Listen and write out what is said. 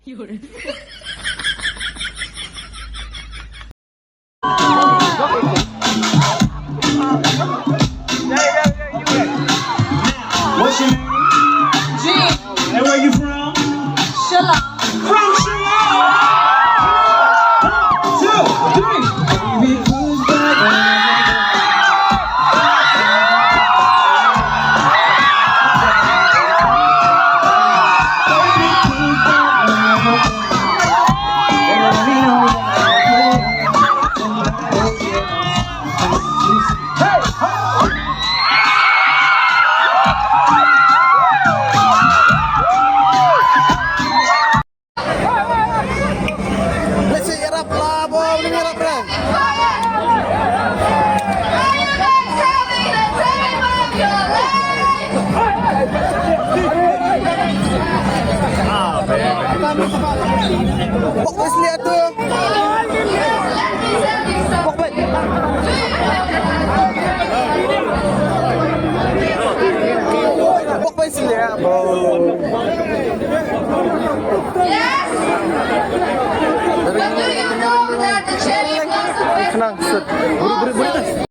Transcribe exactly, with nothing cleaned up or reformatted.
What's your name? Jean. And where you from? Shillong. From Shillong! Two, three. Let's say, ïarap la, bom, ïarap, bro. Bok bes lihat tu. Bok bes. Bok bes lihat, bro. Yes. But do you know that the cherry blossom festival